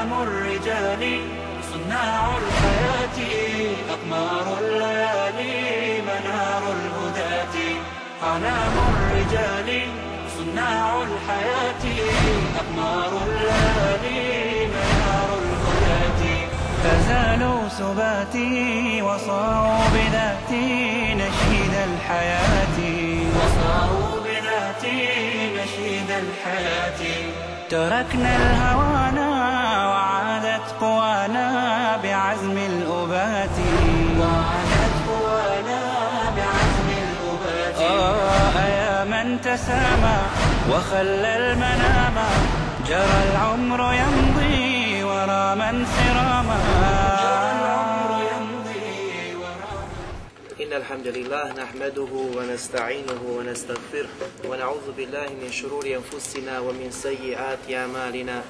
أعلام الرجال صناع الحياة أقمار الليالي منار الهداة أعلام الرجال صناع الحياة أقمار الليالي منار الهداة فزالوا سباتي وصاروا بذاتي نشيد الحياة نشيد الحياة تركنا الهوانا وعادت قوانا بعزم الأبات يا من تسامى وخلى المنام جرى العمر يمضي ورا من سراما إن الحمد لله نحمده ونستعينه ونستغفره ونعوذ بالله من شرور أنفسنا ومن سيئات أعمالنا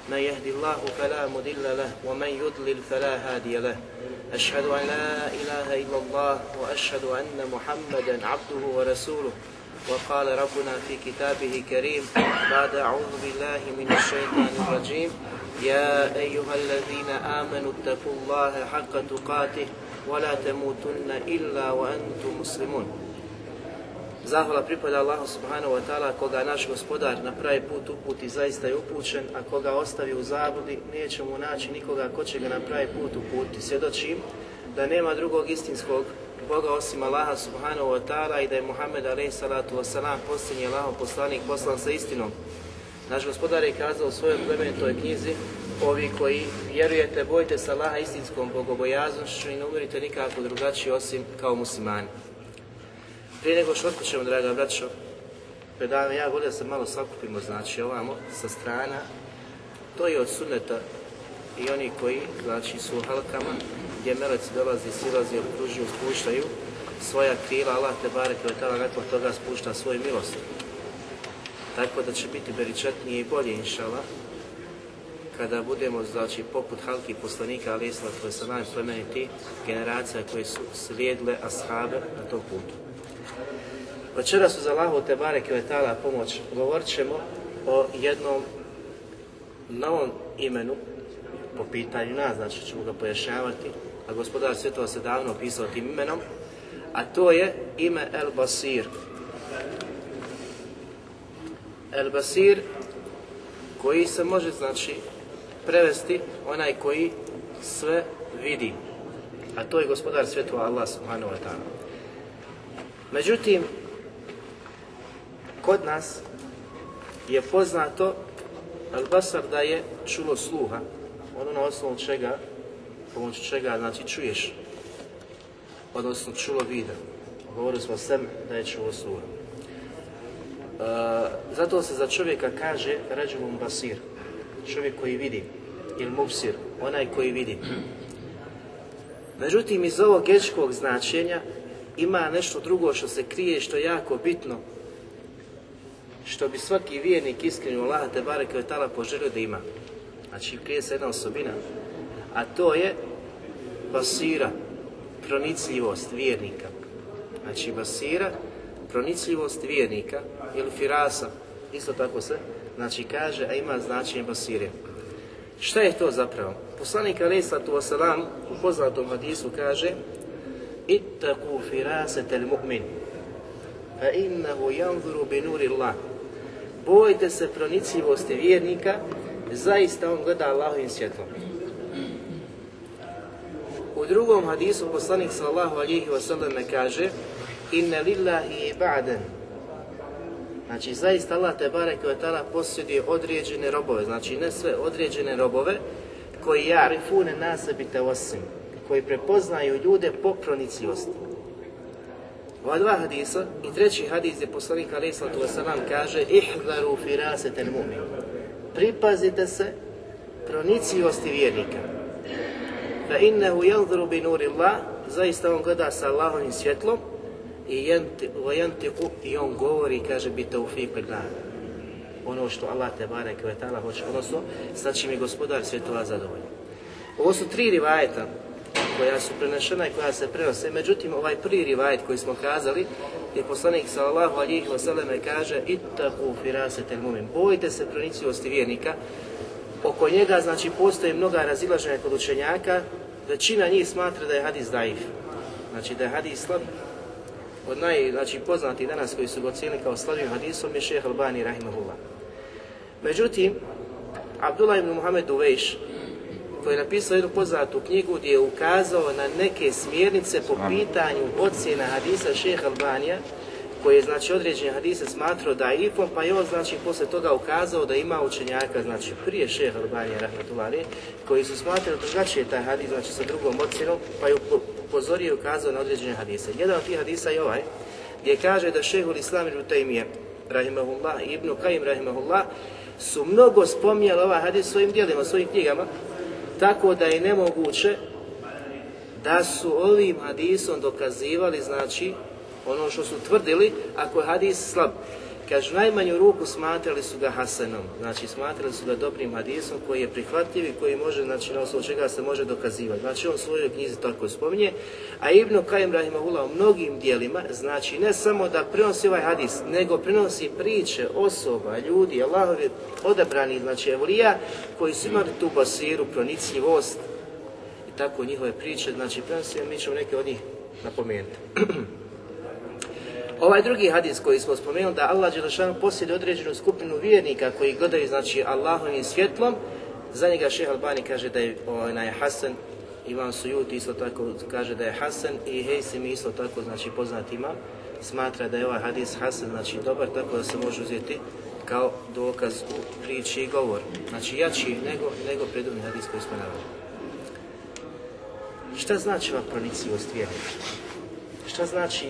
من يهدي الله فلا مضل له ومن يضلل فلا هادي له أشهد أن لا إله إلا الله وأشهد أن محمدا عبده ورسوله وقال ربنا في كتابه كريم بعد أعوذ بالله من الشيطان الرجيم يا أيها الذين آمنوا اتقوا الله حق تقاته ولا تموتن إلا وأنتم مسلمون. Zahvala pripada Allahu subhanahu wa ta'ala, koga naš gospodar na pravi put uputi zaista je upućen, a koga ostavi u zabludi neće mu naći nikoga ko će ga na pravi put uputiti. Svjedočim da nema drugog istinskog Boga osim Allaha subhanahu wa ta'ala i da je Muhammed alejhi salatu vesselam posljednji Allahov poslanik poslan sa istinom. Naš gospodar je kazao u svojoj plemenitoj knjizi: ovi koji vjerujete, bojte se Allaha istinskom bogobojaznošću i ne umirite nikako drugačije osim kao muslimani. Prije nego što otpočnemo, draga braćo, predavanje, ja volio da se malo sakupimo, znači ovamo, sa strana. To je od sunneta i oni koji, znači, su u halkama, gdje meleci dolazi, silazi, okružuju, spuštaju svoja krila, Allah te bareke ve taala nakon toga spušta svoju milost. Tako da će biti beričetnije i bolje, inšala, kada budemo, znači, poput halki poslanika, alejhi salatu vesselam, plemeniti generacija koje su slijedile ashabe na tom putu. Večeras uz Allahu te bareke ve taala pomoć govorit ćemo o jednom novom imenu po pitanju nas, znači ćemo ga pojašnjavati, a gospodar svjetova se davno opisao tim imenom, a to je ime El Basir. El Basir, koji se može, znači, prevesti onaj koji sve vidi, a to je gospodar svjetova Allah subhanahu wa ta'ala. Međutim, kod nas je poznato al-basar da je čulo sluha, ono na osnovu čega, pomoću čega, znači, čuješ, odnosno čulo vida. Govorili smo sem da je čulo sluha. Zato se za čovjeka kaže rađulun basir, čovjek koji vidi, ili mubsir, onaj koji vidi. Međutim, iz ovog grčkog značenja ima nešto drugo što se krije, što je jako bitno, što bi svaki vjernik iskreno Allaha te bareke ve taala poželio da ima. Znači, krije se jedna osobina, a to je basira, pronicljivost vjernika. Znači, basira, pronicljivost vjernika, ili firasa, isto tako se, znači, kaže, a ima značenje basire. Šta je to zapravo? Poslanik alejhi salatu vesselam u poznatom hadisu kaže: ittaqu firasatal mu'min fa innahu yanzuru bi nuri Allah. Bojte se pronicljivosti vjernika, zaista on gleda Allahovim svjetlom. U drugom hadisu poslanik sallallahu alejhi ve sellem kaže: inna lillahi ibadan. Znači, zaista Allah te bareke ve taala posjeduje određene robove, znači ne sve, određene robove koji ja'rifune nase bi tawassim, koji prepoznaju ljude po pronicljivosti. Ova dva hadisa i treći hadis je poslanik alejhi salatu vesselam kaže: ihdaru firasatal mu'min. Pripazite se pronicljivosti vjernika. Fa innahu yanzuru bi nuri Allah, zaista on gleda sa Allahovim svjetlom i on govori, kaže, bi tawfiq billah. Ono što Allah te bareke ve taala hoće, odnosno sa čim je gospodar svjetova zadovoljan. Ovo su tri rivajeta koja su prenešena i koja se prenose. Međutim, ovaj prvi rivajet koji smo kazali, je poslanik sallallahu alejhi ve sellem kaže: ittaqu firasatal mu'min. Bojte se pronicljivosti vjernika. oko njega znači postoji mnoga razilaženja kod učenjaka, većina njih smatra da je hadis daif, znači da je hadis slab. Od poznatih danas koji su ga ocijenili kao slabim hadisom je šejh Albani rahimahullah. Međutim, Abdullah ibn Muhammed Uvejš, koji je napisao jednu poznatu knjigu gdje je ukazao na neke smjernice po pitanju ocjena hadisa šejha Albanija, koji je znači određene hadise smatrao daifom, pa je on znači posle toga ukazao da ima učenjaka, znači prije šejha Albanija rahmetullah alejhi, koji su smatrali drugačije taj hadis, znači sa drugom ocjenom, pa je upozorio i ukazao na određene hadise. Jedan od tih hadisa je ovaj, gdje kaže da šejhul Islam ibn Tejmije rahimahullah i Ibn Kajim rahimahullah su mnogo spominjali ovaj hadis svojim djelima, svojim knjigama, tako da je nemoguće da su ovim hadisom dokazivali, znači, ono što su tvrdili, ako je hadis slab. Kažu, najmanju ruku smatrali su ga hasanom, znači smatrali su ga dobrim hadisom koji je prihvatljiv i koji može, znači na osnovu čega se može dokazivati. Znači on u svojoj knjizi tako spominje, a Ibn Kajim rahimahullah u mnogim dijelima, znači ne samo da prenosi ovaj hadis, nego prenosi priče osoba, ljudi, Allahovi odabrani, znači evlija, koji su imali tu basiru, pronicljivost i tako njihove priče, znači prenosi, mi ćemo neke od njih napomenuti. Ovaj drugi hadis koji smo spomenuli, da Allah dželešanu posjeduje određenu skupinu vjernika koji gledaju, znači, Allahovim svjetlom, za njega šejh Albani kaže da je hasan, Imam Sujuti isto tako kaže da je hasan i Hejsimi isto tako, znači poznat imam, smatra da je ovaj hadis hasan, znači dobar, tako da se može uzeti kao dokaz u priči i govor. Znači jači nego preduvni hadis koji smo naveli. Šta znači ova pronicljivost vjernika? Šta znači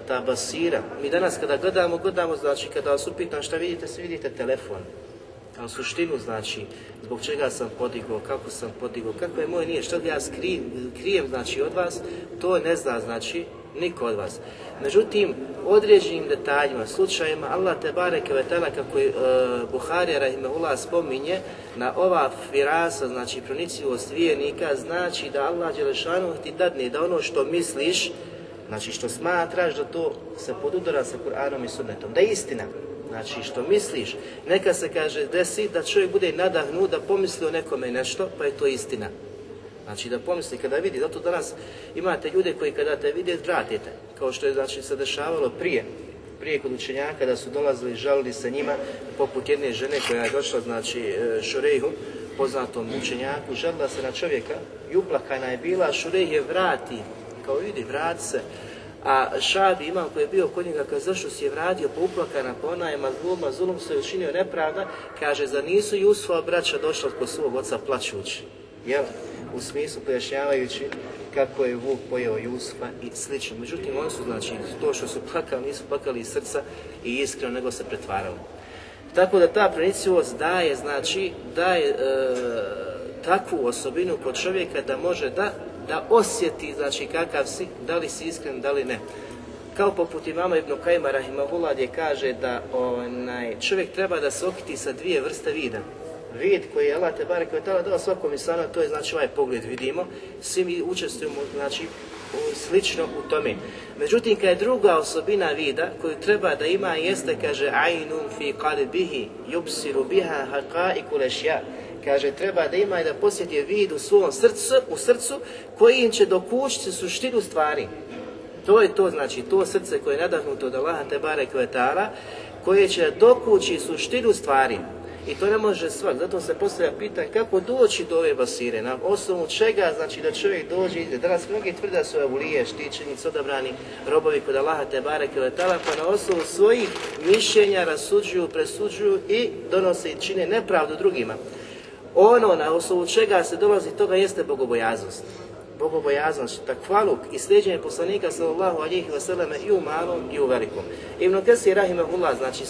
ta basira? Mi danas kada gledamo, znači kada vas upitam šta vidite, svi vidite telefon. A u suštinu znači, zbog čega sam podigao, kako sam podigao, kako je moje nije, što ja krijem znači od vas, to ne zna znači niko od vas. Međutim, određenim detaljima, slučajima, Allah te bareke ve taala, kako je Buharija rahimehullah spominje, na ova firasa, znači pronicljivost vjernika, znači da Allah dželešanu ti dadne da ono što misliš, znači što smatraš da to se podudara sa Kur'anom i sunnetom, da je istina. Znači što misliš, neka se kaže desi da čovjek bude nadahnut da pomisli o nekome nešto, pa je to istina. Znači da pomisli kada vidi, zato danas imate ljude koji kada te vide vratite, kao što je znači se dešavalo prije kod učenjaka da su dolazili, žalili se njima, poput jedne žene koja je došla, znači Šurejhu, poznatom učenjaku, žalila se na čovjeka i uplakana je bila, Šurejh je vrati, kao vidi, vrati se. A Šabi imam koji je bio kod njega, kad zašto si je vratio pouplakana, pa ona je mazlum se učinio nepravda, kaže, za nisu Jusufova braća došla kod svog oca plačući, jel? U smislu pojašnjavajući kako je vuk pojeo Jusufa i slično. Međutim, oni su, znači, to što su plakali, nisu plakali iz srca i iskreno, nego se pretvarali. Tako da ta pronicljivost daje, znači, takvu osobinu kod čovjeka da može da osjeti, znači, kakav si, da li si iskren, da li ne. Kao poput imama Ibn Kajima rahimahullah gdje kaže da čovjek treba da se okiti sa dvije vrste vida. Vid koji je Allah te bareke ve taala dao svakom insanu, to je znači ovaj pogled vidimo, svi mi učestvujemo, znači, slično u tome. Međutim, kad je druga osobina vida koju treba da ima jeste, kaže, ainun fi qalbihi yubsiru biha haqa'iqul ashya. Kaže, treba da ima i da posjeti vid u svom srcu koji im će dokučiti suštinu stvari. To je to, znači, to srce koje je nadahnuto od Allaha te bareke ve taala, koje će dokući suštinu stvari. I to ne može svak, zato se postavlja pitanje kako doći do ove basire, na osnovu čega, znači da čovjek dođe i danas mnogi tvrde da su evlije, štićenici, odabrani robovi kod Allaha te bareke ve taala, pa na osnovu svojih mišljenja rasuđuju, presuđuju i donose i čine nepravdu drugima. Ono na osnovu čega se dolazi toga jeste bogobojaznost. Bogobojaznost, takvaluk i sljeđenje poslanika sallallahu alejhi ve selleme i u malom i u velikom. Ibn Kesir rahimehullah, znači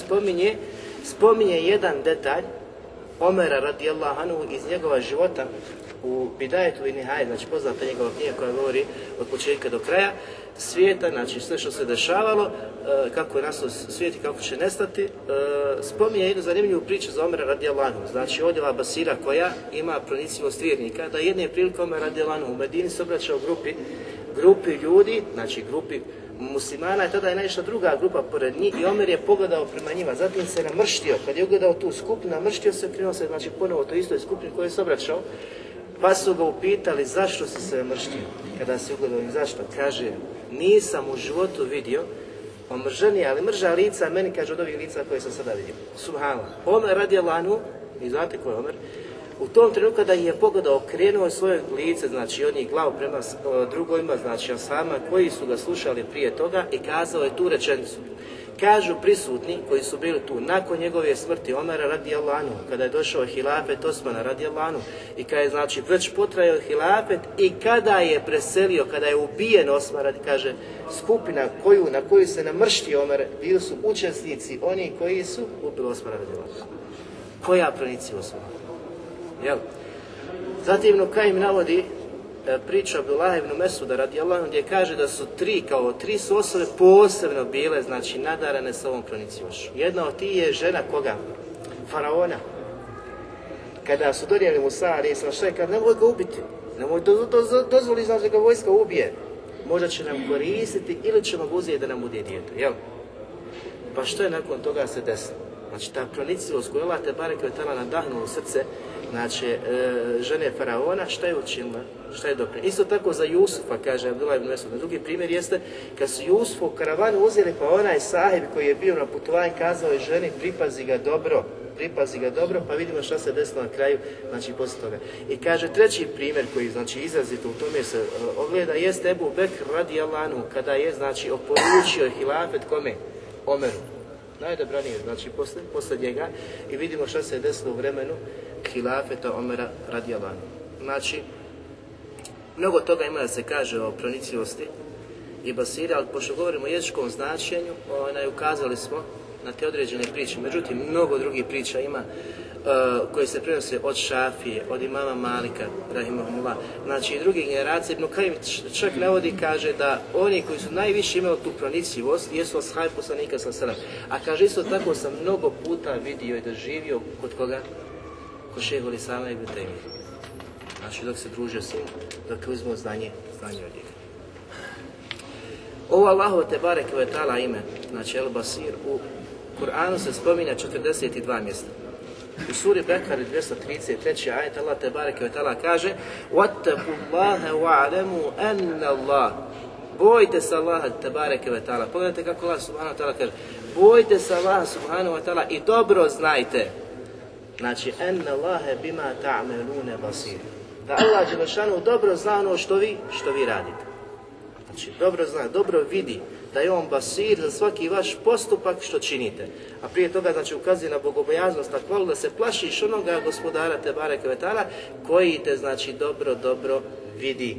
spominje jedan detalj Omera radijallahu anhu iz njegova života u Bidajetu i Nihaj, znači poznata njegova knjiga koja govori od početka do kraja svijeta, znači sve što se dešavalo, kako je nastao svijet i kako će nestati, spominje jednu zanimljivu priču za Omera radijallahu anhu. Znači ovdje ova basira koja ima pronicljivost vjernika, da jedne prilike Omer radijallahu anhu u Medini se obraćao grupi ljudi, znači grupi muslimana, tada je naišla druga grupa pored njih i Omer je pogledao prema njima, zatim se namrštio. Kad je ugledao tu skupinu, namrštio se, krenuo se znači ponovo to istoj skupini kojoj se obraćao, pa su ga upitali zašto si se namrštio. Kada se ugledao i zašto, kaže, nisam u životu vidio omrženije, ali mrža lica meni, kaže, od ovih lica koje sam sada vidio. Subhanallah. Omer radijallahu anhu, i znate ko je Omer, u tom trenutku kada ih je pogledao, krenuo svoje lice, znači od njih glavu prema drugovima, znači ashabima koji su ga slušali prije toga i kazao je tu rečenicu. Kažu prisutni koji su bili tu nakon njegove smrti Omera radijallahu anhu, kada je došao hilafet Osmana radijallahu anhu i kada je znači već potrajao hilafet i kada je preselio, kada je ubijen Osman, kaže skupina na koju se namrštio Omer, bili su učesnici oni koji su ubili Osmana radijallahu anhu. Koja pronici Osmana? Jel? Zatim Nukaim navodi priča Abdullah ibn Mesuda radijallahu anhu gdje kaže da su tri su osobe posebno bile, znači nadarane sa ovom proniciošću. Jedna od tih je žena koga? Faraona. Kada su donijeli Musa alejhi selam, šta je kad nemoj ga ubiti, nemoj dozvoli znači da ga vojska ubije, možda će nam koristiti ili ćemo ga uzeti da nam bude dijete, jel? Pa što je nakon toga se desilo? Znači ta proniciost koju Allah te bareke ve taala nadahnuo u srce, znači žene Faraona, šta je učinila? Šta je doprinijela? Isto tako za Jusufa, kaže Abdullah ibn Mesud. Drugi primjer jeste kad su Jusufu u karavanu uzeli, pa onaj sahib koji je bio na putovanju kazao je ženi pripazi ga dobro, pa vidimo šta se desilo na kraju, znači poslije toga. I kaže treći primjer koji znači izrazito u tome se ogleda jeste Ebu Bekr radijallahu anhu kada je znači oporučio hilafet kome? Omeru. Najdobranije, znači posle njega i vidimo šta se je desilo u vremenu hilafeta Omera radijallahu anhu. Znači, mnogo toga ima da se kaže o pronicljivosti i basiri, ali pošto govorimo o jezičkom značenju, ukazali smo na te određene priče. Međutim, mnogo drugih priča ima koje se prenose od Šafije, od imama Malika, rahimahumullah, znači i drugih generacija. Ibn Kajim čak navodi, kaže da oni koji su najviše imali tu pronicljivost jesu ashabi poslanika sallallahu alejhi ve sellem. A kaže isto tako sam mnogo puta vidio i doživio kod koga? Kod šejhul Islama ibn Tejmije. Znači dok se družio s njim, dok je uzmeo znanje od njega. Ovo Allahovo te bareke ve taala ime, znači El Basir, u Kur'anu se spominja 42 mjesta. U suri Bekari 233. ajet Allah te bareke ve taala kaže: "Wattaqullaha wa'lamu anna Allah." Bojte se Allaha te bareke ve taala. Pogledajte kako Allah subhanahu wa taala kaže: bojte se Allaha subhanahu wa taala i dobro znajte. Znači, anna Allaha bima ta'maluna basir. Da Allah dželešanu dobro zna ono što vi radite. Znači, dobro zna, dobro vidi da je on basir za svaki vaš postupak što činite. A prije toga, znači, ukazuje na bogobojaznost, takvu da se plašiš onoga gospodara te bareke ve taala koji te, znači, dobro vidi.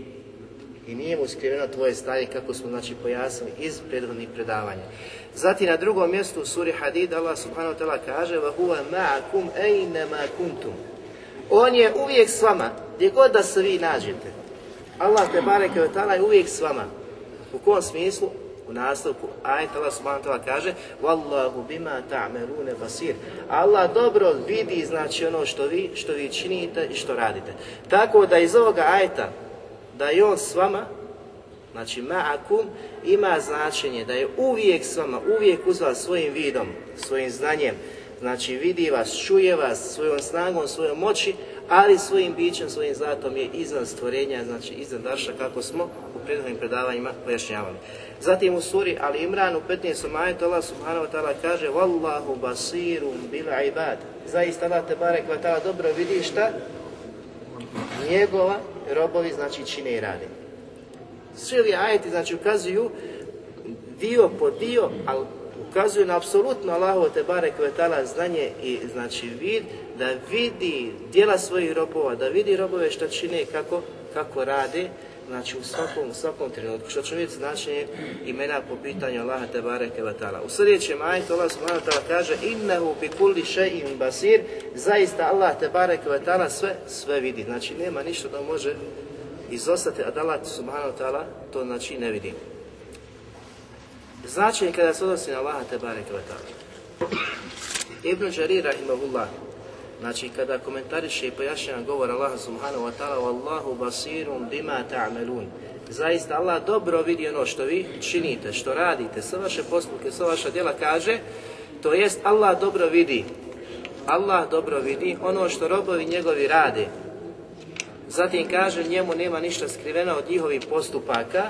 I nije mu skriveno tvoje stanje kako smo, znači, pojasnili iz prethodnih predavanja. Zatim na drugom mjestu u suri Hadid Allah subhanahu wa ta'ala kaže: "Wa huwa ma'akum aynama kuntum." On je uvijek s vama, gdje god da se vi nađete. Allah te bareke ve taala je uvijek s vama. U kom smislu? U nastavku ajet Allah subhanahu wa ta'ala kaže: "Wallahu bima ta'maluna basir." Allah dobro vidi, znači, ono što vi činite i što radite. Tako da iz ovoga ajeta da je on s vama, znači ma'akum, ima značenje da je uvijek s vama, uvijek uz vas svojim vidom, svojim znanjem, znači vidi vas, čuje vas, svojom snagom, svojom moći, ali svojim bićem, svojim zatom je iznad stvorenja, znači iznad arša, kako smo u prethodnim predavanjima pojašnjavali. Zatim u suri Ali Imran u 15. ajetu Allah subhanahu wa ta'ala kaže: "Wallahu basirun bil ibad." Zaista Allah te barek ve taala dobro vidi šta njegova robovi, znači, čine i rade. Svi ovi ajeti, znači, ukazuju dio po dio, ali ukazuju na apsolutno Allahovo te bareke ve taala znanje i, znači, vid, da vidi djela svojih robova, da vidi robove što čine, kako rade, znači u svakom trenutku. Što ćemo vidjeti značenje imena po pitanju Allaha te bareke ve taala. U sljedećem ajetu Allah subhanahu wa ta'ala kaže: "Innehu bi kulli shay'in basir." Zaista Allah te bareke ve taala sve vidi. Znači nema ništa da može izostati, a da Allah subhanahu wa ta'ala to, znači, ne vidi. Značenje kada se odnosi na Allaha te bareke ve taala. Ibn Đarir rahimahullah, znači kada komentariše i pojašnjava govor Allaha subhanahu wa ta'ala: "Wallahu basirun bima ta'malun." zaista Allah dobro vidi ono što vi činite, što radite, sve vaše postupke, sve vaša djela, kaže, to jest Allah dobro vidi. Allah dobro vidi ono što robovi njegovi rade. Zatim kaže, njemu nema ništa skriveno od njihovih postupaka,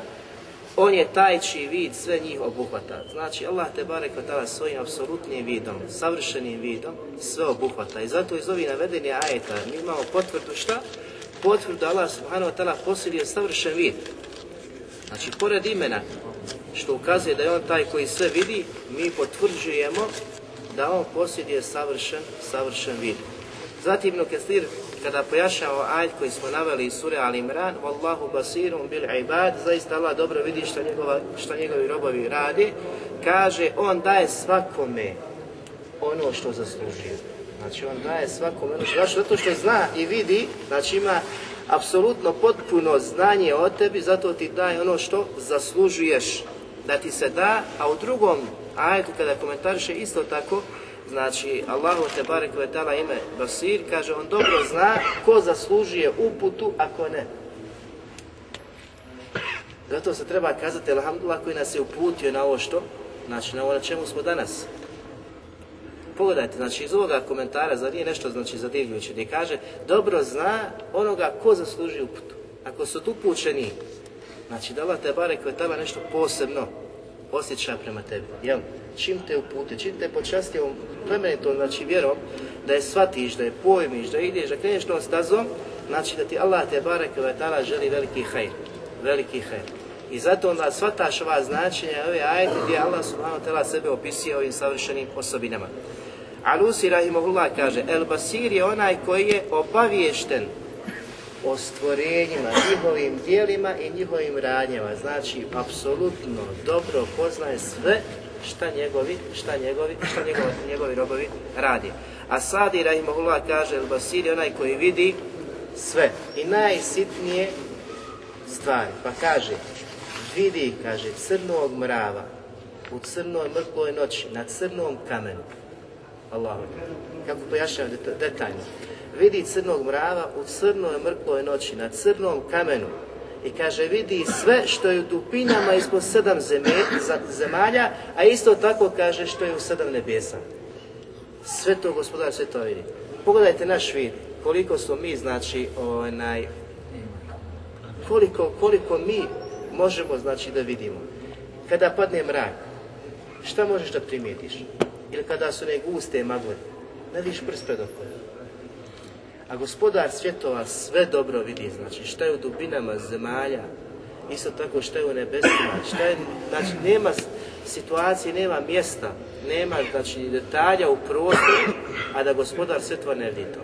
on je taj čiji vid sve njih obuhvata. Znači, Allah te barek ve taala svojim apsolutnim vidom, savršenim vidom, sve obuhvata. I zato iz ovih navedeni ajeta mi imamo potvrdu šta? Potvrdu da Allah subhanahu wa ta'ala posjeduje savršen vid. Znači, pored imena, što ukazuje da je on taj koji sve vidi, mi potvrđujemo da on posjeduje savršen vid. Zatim Ibn Kathir, kada pojašnjava ajet koji smo naveli iz sure Al Imran, Wallahu basirun bil ibad, zaista Allah dobro vidi šta njegovi robovi radi, kaže, on daje svakome ono što zaslužuje. Znači, on daje svakome ono što, zato što zna i vidi, znači ima apsolutno potpuno znanje o tebi, zato ti daje ono što zaslužuješ da ti se da, a u drugom ajetu kada komentariše isto tako, znači Allahu te barek ve taala ime Basir, kaže on dobro zna ko zaslužuje uputu, a ko ne. Zato se treba kazati alhamdulillah koji nas je uputio na ovo što, znači na ovo na čemu smo danas. Pogledajte, znači iz ovoga komentara, zar nije nešto znači zadivljujuće, gdje kaže dobro zna onoga ko zaslužuje uputu. Ako su upućeni, znači da Allah te barek ve taala nešto posebno osjeća prema tebi, jel? Čim te uputi, čim te počasti ovom plemenitom, znači vjerom, da je shvatiš, da je pojmiš, da ideš, da kreneš tom stazom, znači da ti Allah te bareke ve taala želi veliki hajr. I zato onda shvataš ova značenja, ove ajete gdje Allah subhanahu wa ta'ala sebe opisuje ovim savršenim osobinama. Alusi rahimahullah kaže, El Basir je onaj koji je obaviješten o stvorenjima, njihovim dijelima i njihovim radnjama. Znači, apsolutno dobro poznaje sve šta njegovi robovi radi. A Sadi rahimahullah kaže, El Basir je onaj koji vidi sve i najsitnije stvari. Pa kaže, vidi, kaže, crnog mrava u crnoj mrkloj noći, na crnom kamenu. Allahu akbar. Kako pojašnjam detaljno. Vidi crnog mrava u crnoj mrkloj noći, na crnom kamenu. I kaže, vidi sve što je u dupinama ispod 7 zemalja, a isto tako kaže što je u 7 nebesa. Sve to Gospodar svjetova vidi. Pogledajte naš vid, koliko smo mi, znači, koliko mi možemo, znači, da vidimo. Kada padne mrak, šta možeš da primijetiš? Ili kada su ne guste magle, ne vidiš prst pred okom. A Gospodar svjetova sve dobro vidi, znači šta je u dubinama zemalja, isto tako šta je u nebesima, znači nema situacije, nema mjesta, nema znači detalja u prostoru, a da Gospodar svjetova ne vidi to.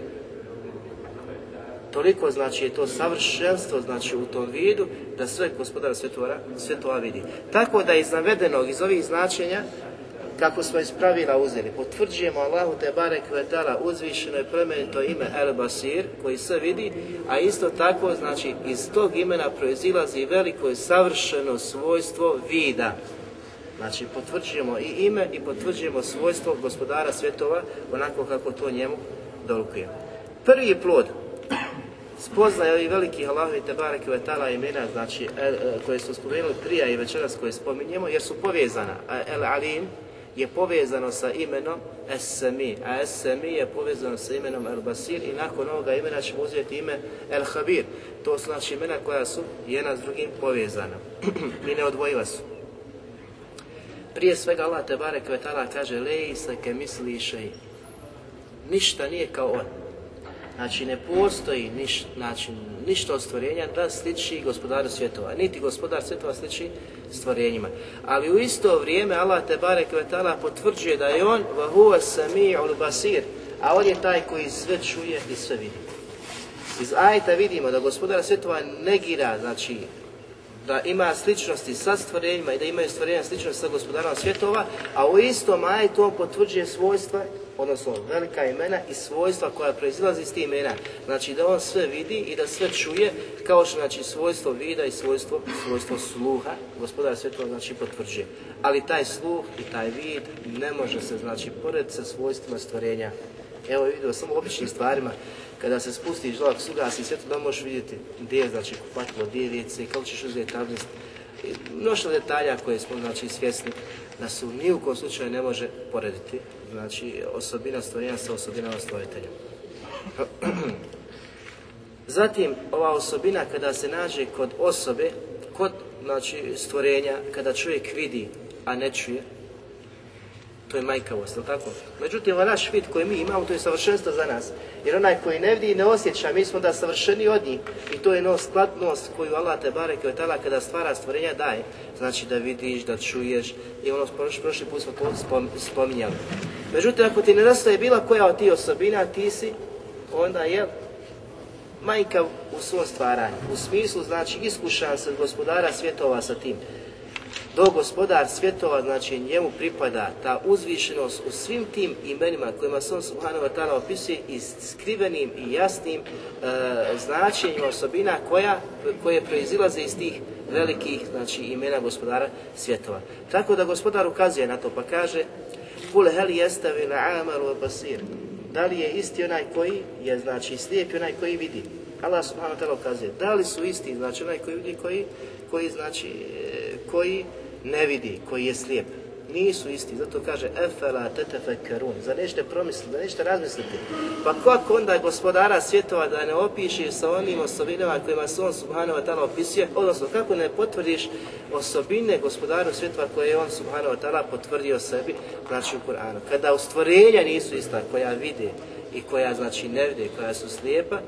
Toliko znači je to savršenstvo znači u tom vidu da sve Gospodar svjetova vidi. Tako da iz navedenog, iz ovih značenja, kako smo iz pravila uzeli, potvrđujemo Allahu te barek ve taala uzvišeno i plemenito ime El Basir, koji sve vidi, a isto tako, znači, iz tog imena proizilazi veliko i savršeno svojstvo vida. Znači, potvrđujemo i ime i potvrđujemo svojstvo Gospodara svjetova onako kako to njemu dolikuje. Prvi plod spoznaje ovih velikih Allahovi te barek ve taala imena, znači, koje su spomenuli prije i večeras koje spominjemo, jer su povezana. El Alim je povezano sa imenom Es-Sami, a Es-Sami je povezano sa imenom El Basir i nakon ovoga imena ćemo uzeti ime El Habir. To su znači imena koja su jedna s drugim povezana i neodvojiva su. Prije svega Allah te barek ve taala kaže lejsa kemisli šej. Ništa nije kao on. Znači ne postoji ništa od stvorenja da sliči Gospodaru svjetova, niti Gospodar svjetova sliči stvorenjima. Ali u isto vrijeme Allah te barek ve taala potvrđuje da je on wa huwa sami'ul basir, a on je taj koji sve čuje i sve vidi. Iz ajeta vidimo da Gospodar svjetova negira, znači da ima sličnosti sa stvorenjima i da imaju stvorenja sličnosti sa Gospodarom svjetova, a u istom ajetu on potvrđuje svojstva, odnosno velika imena i svojstva koja proizilazi iz tih imena. Znači da on sve vidi i da sve čuje, kao što znači svojstvo vida i svojstvo sluha, Gospodar svjetova znači potvrđuje. Ali taj sluh i taj vid ne može se znači pored sa svojstvima stvorenja Evo vidio samo u običnim stvarima, kada se spustiš dole, ako se ugasi svjetlo, da možeš vidjeti gdje je znači kupatilo, gdje je WC, kako ćeš uzeti tablicu. Mnoštvo detalja koje smo znači svjesni da su ni u kom slučaju ne može porediti, znači osobina stvorenja sa osobinama stvoritelja. Zatim, ova osobina kada se nađe kod osobe, kod znači, stvorenja, kada čovjek vidi, a ne čuje, to je manjkavost, je li tako? Međutim, ovaj naš vid koji mi imamo, to je savršenstvo za nas. Jer onaj koji ne vidi i ne osjeća, mi smo da savršeni od njih. I to je skladnost koju Allah te bareke ve taala kada stvara stvorenja daje. Znači da vidiš, da čuješ. I ono prošli put smo to spominjali. Međutim, ako ti nedostaje bila koja od tih osobina, ti si onda je manjkav u svom stvaranju. U smislu, znači, iskušan se gospodara svjetova sa tim. Dok gospodar svjetova, znači njemu pripada ta uzvišenost u svim tim imenima kojima se on subhanahu wa ta'ala opisuje i skrivenim i jasnim značenjima osobina koje proizilaze iz tih velikih znači, imena gospodara svjetova. Tako da gospodar ukazuje na to pa kaže Kul hel jestavi l'a'mal wa basir. Da li je isti onaj koji je znači slijep i onaj koji vidi? Allah subhanahu wa ta'ala ukazuje. Da li su isti, znači onaj koji vidi, koji ne vidi, koji je slijep. Nisu isti, zato kaže efela tetefekkerun. Zar nećete promisliti, da nećete razmisliti? Pa kako onda gospodara svjetova da ne opiše sa onim osobinama kojima se on subhanahu wa ta'ala opisuje, odnosno kako ne potvrdiš osobine gospodaru svjetova koje je on subhanahu wa ta'ala potvrdio sebi, znači u Kur'anu. Kada stvorenja nisu ista, koja vide i koja znači ne vide, koja su slijepa,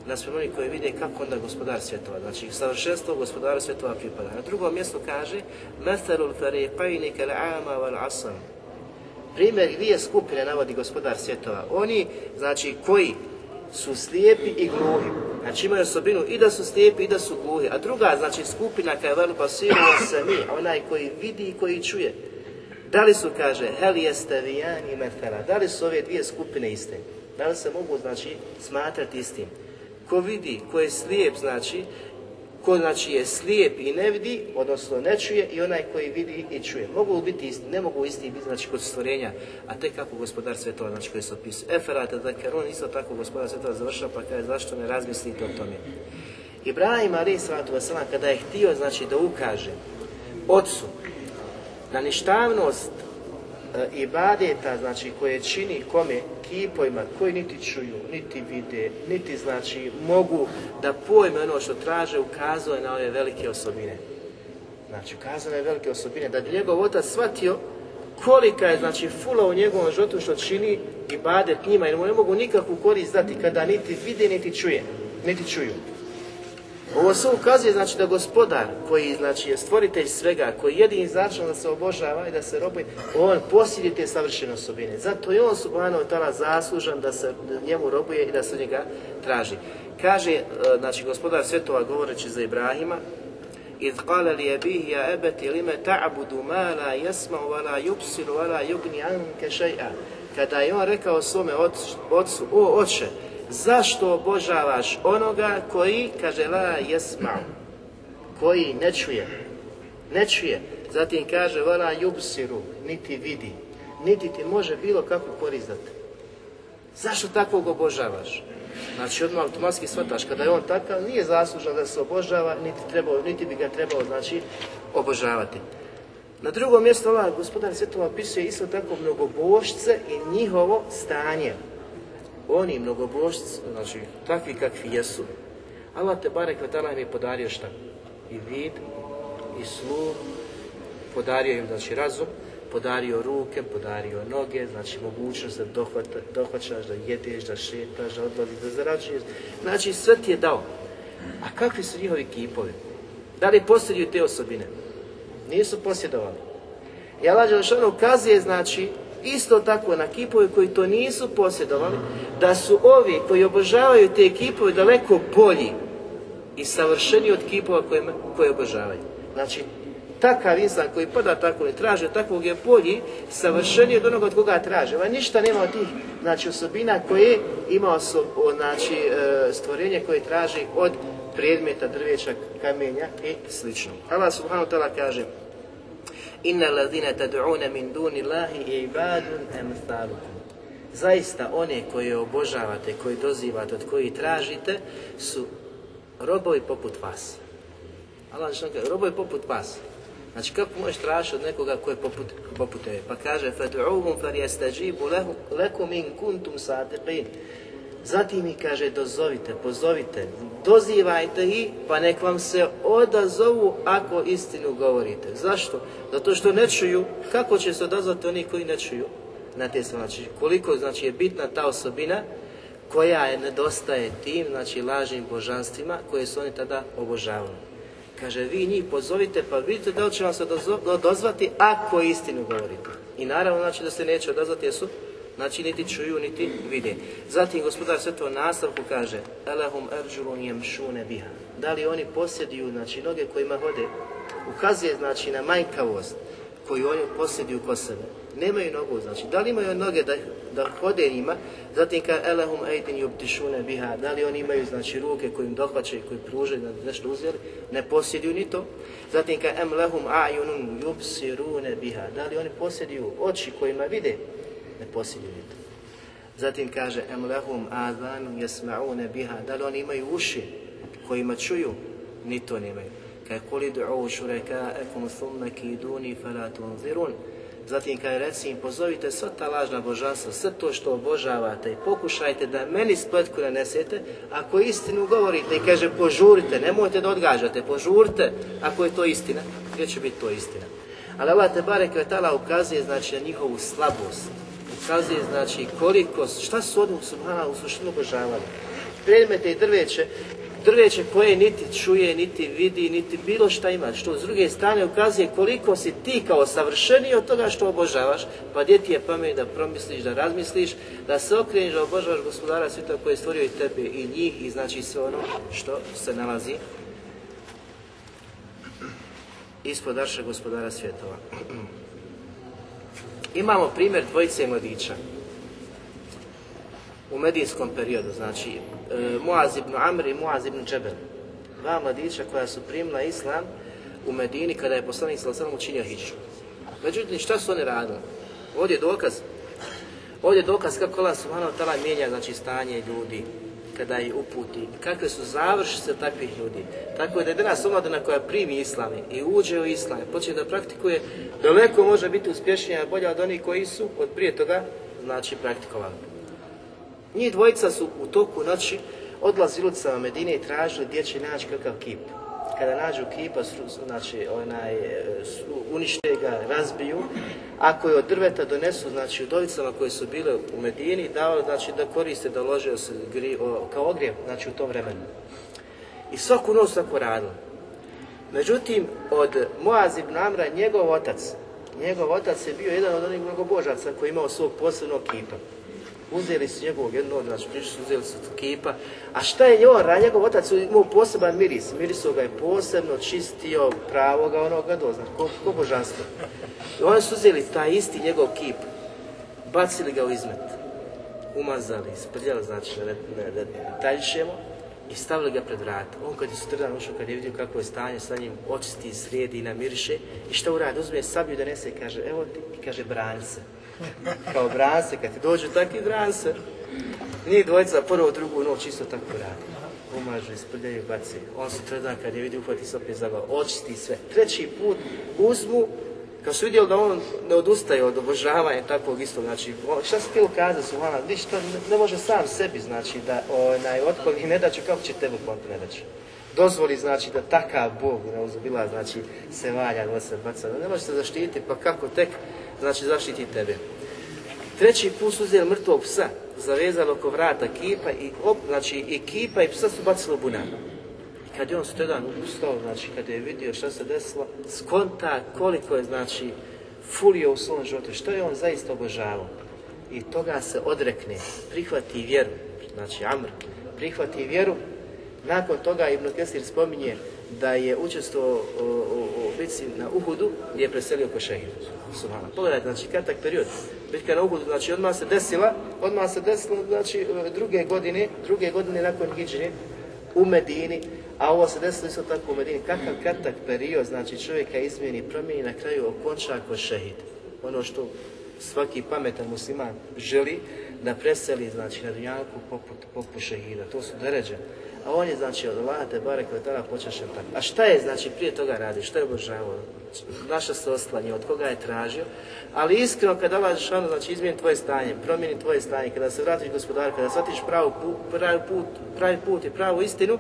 naspram oni koji vide kako onda gospodar svjetova. Znači, savršenstvo gospodara svjetova pripada. Na drugom mjestu kaže Mathalul fariqayni kal'ama wal asam. Primjer dvije skupine navodi gospodar svjetova. Oni, znači, koji su slijepi i gluhi. Znači, imaju osobinu i da su slijepi i da su gluhi. A druga, znači, skupina koja je vel basiru sami, onaj koji vidi i koji čuje. Da li su, kaže, hel yastaviyani mathala. Da li su ove dvije skupine iste? Da li se mogu, znači, smatrati istim? Ko vidi, ko je slijep, znači, ko znači je slijep i ne vidi, odnosno ne čuje, i onaj koji vidi i čuje. Mogu biti isti, ne mogu isti biti, znači, kod stvorenja, a tek kako gospodar svjetova, znači, koji se opisuje. Eferate, dakle, on isto tako gospodar svjetova završava, pa kaže, zašto ne razmislite o tome? Ibrahim, alejhi salatu vesselam, kada je htio, znači, da ukaže ocu na ništavnost ibadeta, znači, koje čini kome kipovima koji niti čuju, niti vide, niti znači mogu da pojme ono što traže, ukazao je na ove velike osobine. Znači, ukazao je velike osobine, da bi njegov otac shvatio kolika je, znači, fula u njegovom životu što čini ibadet njima, jer mu ne mogu nikakvu korist dati kada niti vide, niti čuju. Ovo se ukazuje, znači, da gospodar koji, znači, je stvoritelj svega, koji jedini začin da se obožava i da se robuje, on posjeduje te savršene osobine. Zato je on subhanahu wa ta'ala zaslužan da se njemu robuje i da se njega traži. Kaže, znači, gospodar svjetova govoreći za Ibrahima, إذ قال لأبيه يا أبت لم تعبد ما لا يسمع ولا يبصر ولا يغني عنك شيئا. Kada je on rekao svome ocu, o oče, zašto obožavaš onoga koji, kaže, la jesma'u, koji ne čuje. Zatim kaže, vala yubsiru, niti vidi, niti ti može bilo kakvu korist dati. Zašto takvog obožavaš? Znači, odmah automatski shvataš, kada je on takav, nije zaslužan da se obožava, niti bi ga trebao, znači, obožavati. Na drugom mjestu Allah, gospodar svjetova, opisuje isto tako mnogobožce i njihovo stanje. Oni mnogobožci, znači takvi kakvi jesu, Allah te barek ve taala im je podario šta? I vid, i sluh, podario im, znači, razum, podario ruke, podario noge, znači mogućnost da dohvaćaš, da jedeš, da šetaš, da odlaziš, da zarađuješ. Znači, sve ti je dao. A kakvi su njihovi kipovi? Da li posjeduju te osobine? Nisu posjedovali. I Allah dželešanu ukazuje, znači, isto tako na kipove koji to nisu posjedovali, da su ovi koji obožavaju te kipove daleko bolji i savršeniji od kipova koje obožavaju. Znači, takav insan koji pada tako i traži od takvog je bolji, savršeniji od onoga od koga traži. Ovaj ništa nema od tih, znači, osobina koje ima znači, stvorenje koje traži od predmeta, drveća, kamenja i slično. Allah subhanahu wa ta'ala kaže: Inna allazina tad'una min duni Allahi ibadun amthalukum. zaista one koje obožavate, koji dozivate, od kojih tražite, su robovi poput vas. Allah kaže, robovi poput vas. Znači, kako možeš tražiti od nekoga koji je poput tebe? Pa kaže, فَدْعُوهُمْ فَلْيَسْتَجِيبُ لَكُمْ إِنْ كُنْتُمْ صَادِقِينَ. Zatim mi kaže, dozovite, pozovite, dozivajte ih, pa nek vam se odazovu ako istinu govorite. Zašto? Zato što ne čuju. Kako će se odazvati oni koji ne čuju? Znači, koliko znači, je bitna ta osobina koja je nedostaje tim, znači lažnim božanstvima koje su oni tada obožavali. Kaže, vi njih pozovite pa vidite da li će vam se odazvati ako istinu govorite. I naravno znači da se neće odazvati jer su, znači niti čuju niti vide. Zatim gospodar sve to u nastavku kaže, Elahum erđulun jemšune biha. Da li oni posjeduju, znači noge kojima hode, ukazuje znači na manjkavost koju oni posjeduju kod sebe. Nemaju nogu, znači da li imaju noge da hode njima, zatim kaže Elahum ejdin jubtišune biha. Da li oni imaju znači ruke koje im dohvaćaju, koji pružaju da nešto uzeli, ne posjeduju ni to. Zatim kaže em lahum a'yunun yubsirune biha. Da li oni posjeduju oči kojima vide, ne posjeduju ni to. Zatim kaže em lahum adhanun yasma'une biha. Da li oni imaju uši kojima čuju, ni to nemaju. Kaže kul id'u šuraka'akum thumma kiduni fala tunzirun. Zatim kaže reci im pozovite sva ta lažna božanstva, sve to što obožavate i pokušajte da meni spletku nanesete, ako istinu govorite i kaže požurite, nemojte da odgađate, požurite ako je to istina, gdje će biti to istina. Ali Allah te barek ve ta'ala ukazuje znači na njihovu slabost, ukazuje znači koliko, šta su oni subhanallah u suštini obožavali. Predmete i drveće koje niti čuje, niti vidi, niti bilo šta ima, što s druge strane ukazuje koliko si ti kao savršeniji od toga što obožavaš, pa gdje ti je pamet da promisliš, da razmisliš, da se okreniš, da obožavaš gospodara svijeta koji je stvorio i tebe i njih i znači sve ono što se nalazi ispod arša gospodara svjetova. Imamo primjer dvojice mladića u medijinskom periodu, znači Muaz ibn Amr i Muaz ibn Džebel. Dva mladića koja su primila islam u Medini kada je poslanik sallallahu alejhi ve sellem učinio hidžru. Međutim, šta su oni radili? Ovdje je dokaz kako Allah subhanahu wa ta'ala mijenja znači, stanje ljudi kada ih uputi, kakve su završnice takvih ljudi. Tako je da je danas omladina koja primi islam i uđe u islam, počne da praktikuje, daleko može biti uspješnija i bolja od onih koji su od prije toga znači praktikovali. Njih dvojica su u toku noći odlazili ulicama Medine i tražili gdje će naći kakav kip. Kada nađu kipa, znači, unište ga, razbiju. Ako je od drveta donesu, znači udovicama koje su bile u Medini, dao znači, da koriste, da lože se kao ogrjev, znači u tom vremenu. I svaku noć tako radili. Međutim, od Muaz ibn Amra, njegov otac je bio jedan od onih mnogobožaca koji je imao svog posebnog kipa. Uzeli su njegovog jednog, znači uzeli su kipa. A šta je njegov otac imao poseban miris? Miriso ga je posebno čistio, pravo ga onoga doznat, ko božanstvo. I oni su uzeli taj isti njegov kip, bacili ga u izmet, umazali, sprljali, znači da detaljišemo i stavili ga pred vrata. On kad je sutradan ušao, kad je vidio kako je stanje sa njim, očisti, sredi, namiriše i šta uradi? Uzme sablju donese i kaže, evo ti, i kaže, brani se. Kao brani se, kad ti dođu takvi brani se. Njih dvojica prvo, drugu noć isto tako radi. Umažu, isprljaju, baci. On sutradan kad je vidio, uhvati se opet za glavu, očisti sve. Treći put uzmu, kao su vidjeli da on ne odustaje od obožavanja takvog istog, znači, šta si htjelo kazati su, vidiš, to ne može sam sebi, znači, da otkloni nedaću, kako će tebi ukloniti nedaću. Dozvoli, znači, da takav Bog, neuzubila, znači, se valja, da se baca, ne može se zaštiti, pa kako tek, znači, zaštiti tebe. Treći put su uzeli mrtvog psa, zavezali oko vrata kipa i kipa i psa su bacili u bunar. I kad je on sutradan ustao, znači kad je vidio šta se desilo, skonta koliko je znači fulio u svom životu, što je on zaista obožavao. I toga se odrekne, prihvati vjeru, znači Amr, prihvati vjeru. Nakon toga Ibn Kesir spominje da je učestvovao u bitci na Uhudu gdje je preselio ko šehid. Pogledajte, znači kratak period. Bitka na Uhudu, znači odmah se desilo, znači druge godine nakon hidžre u Medini, a ovo se desilo isto tako u Medini. Kakav kratak period, znači čovjeka izmijeni, promijeni, na kraju okonča ko šehid. Ono što svaki pametan musliman želi, da preseli, znači, na dunjalku poput šehida. To su deređe. A on je, znači, od Allaha te barek ve taala počašen tako. A šta je, znači, prije toga radi? Šta je obožavao? Naša se oslanje, od koga je tražio? Ali iskreno, kada Allah dželešanu, znači, izmijeni tvoje stanje, promijeni tvoje stanje, kada se vratiš gospodaru, kada shvatiš pravi put i pravu istinu,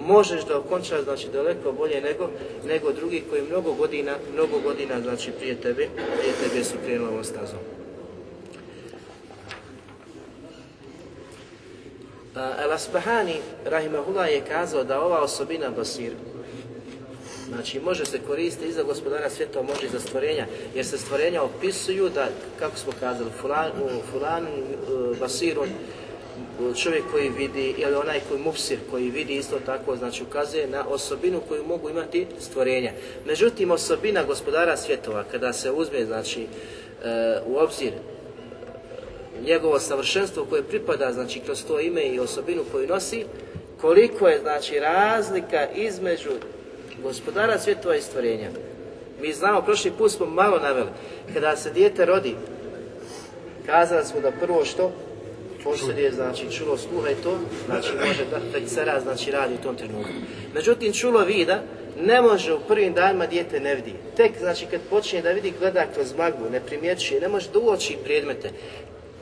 možeš da okončaš, znači, daleko bolje nego drugi koji mnogo godina, znači, prije tebe su krenuli ovom stazom. Al-Asbahani, rahimahullah, je kazao da ova osobina basir, znači, može se koristiti i za gospodara svijeta, može i za stvorenja, jer se stvorenja opisuju da, kako smo kazali, fulan basirun, čovjek koji vidi, ili onaj koji mubsir, koji vidi isto tako, znači ukazuje na osobinu koju mogu imati stvorenja. Međutim, osobina gospodara svjetova, kada se uzme, znači, u obzir njegovo savršenstvo koje pripada, znači, kroz to ime i osobinu koju nosi, koliko je, znači, razlika između gospodara svjetova i stvorenja. Mi znamo, prošli put smo malo naveli, kada se dijete rodi, kazali smo da prvo što posjeduje, znači, čulo sluha i to, znači, može da fekcera, znači, radi u tom trenutku. Međutim, čulo vida ne može u prvim danima dijete ne vidi. Tek, znači, kad počinje da vidi, gleda kroz maglu, ne primjećuje, ne može da uoči predmete.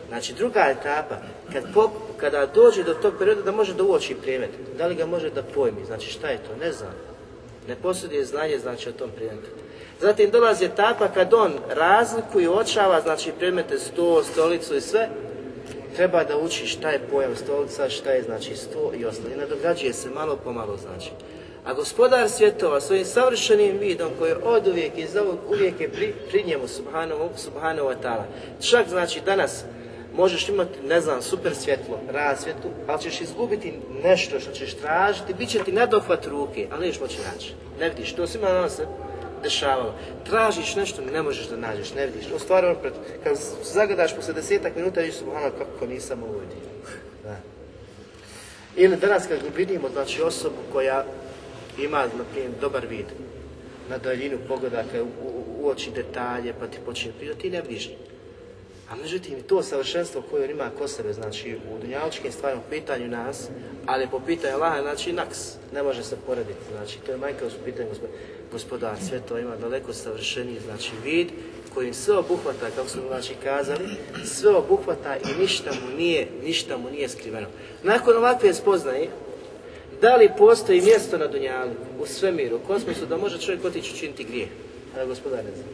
Znači, druga etapa, kada dođe do tog perioda da može da uoči predmet, da li ga može da pojmi, znači šta je to, ne znam. Ne posjeduje znanje, znači, o tom predmetu. Zatim dolazi etapa kad on razlikuje i uočava, znači, predmete, sto, stolicu i sve, treba da uči šta je pojam stolica, šta je, znači, sto i ostalo. I nadograđuje se malo po malo, znači. A gospodar svjetova svojim savršenim vidom koji od uvijek i za uvijek je pri njemu, subhanahu wa ta'ala. Čak, znači, danas možeš imati, ne znam, super svjetlo, rasvjetu, ali ćeš izgubiti nešto što ćeš tražiti, bit će ti nadohvat ruke, ali neš moći naći. Ne vidiš, to svima nama se dešavalo. Tražiš nešto, ne možeš da nađeš, ne vidiš. U stvari, kad zagadaš posle 10 minuta, vidiš subhanallah kako nisam ovo vidio. Da. Ili danas kad vidimo, znači, osobu koja ima, naprimjer, dobar vid, na daljinu pogleda, kad uoči detalje, pa ti počne pridati, ti ne vidiš. A međutim, to savršenstvo koje on ima kod sebe, znači, u dunjaličkim stvarima, po pitanju nas, ali po pitanju Allaha, znači, naks, ne može se porediti, znači, to je manjkavost po pitanju gospodar, sve to ima daleko savršeniji, znači, vid kojim sve obuhvata, kako smo, znači, kazali, sve obuhvata i ništa mu nije skriveno. Nakon ovakve spoznaje, da li postoji mjesto na dunjalu, u svemiru, u kosmosu, da može čovjek otići učiniti grijeh? Ali gospodar ne zna.